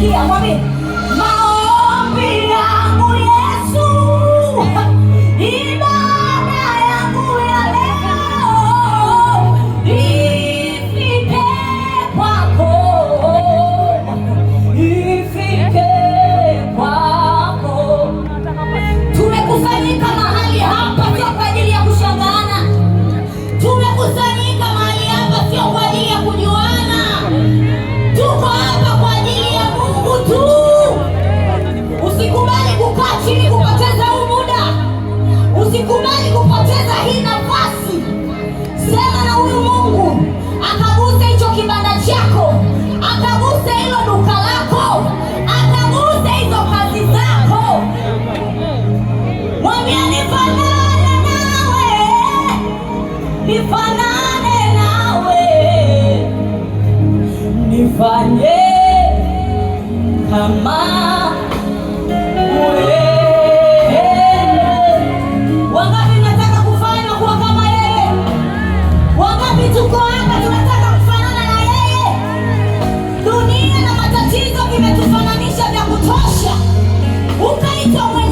Sikia, mwambie maombi yangu Yesu, ibada yangu ya leo ifike kwako, ifike kwako. Tumekusanyika mahali hapa sio kwa ajili ya kushangaana. Tumekusanyika mahali hapa sio kwa ajili ya kujuana. Tuko hapa kwa ajili ya Mungu tu. Usikubali kukaa chini kupoteza huu muda. Usikubali kupoteza hii nafasi. Sema na huyu Mungu akaguse hicho kibanda chako, akaguse hilo duka lako, akaguse hizo kazi zako. Mwambie nifanane nawe, nifanane nawe, nifanye kama wewe. Wangapi nataka kufanywa kuwa kama yeye? Wangapi tuko hapa tunataka kufanana na yeye? Dunia na matatizo vimetufananisha vya kutosha, ukaitwa mwenye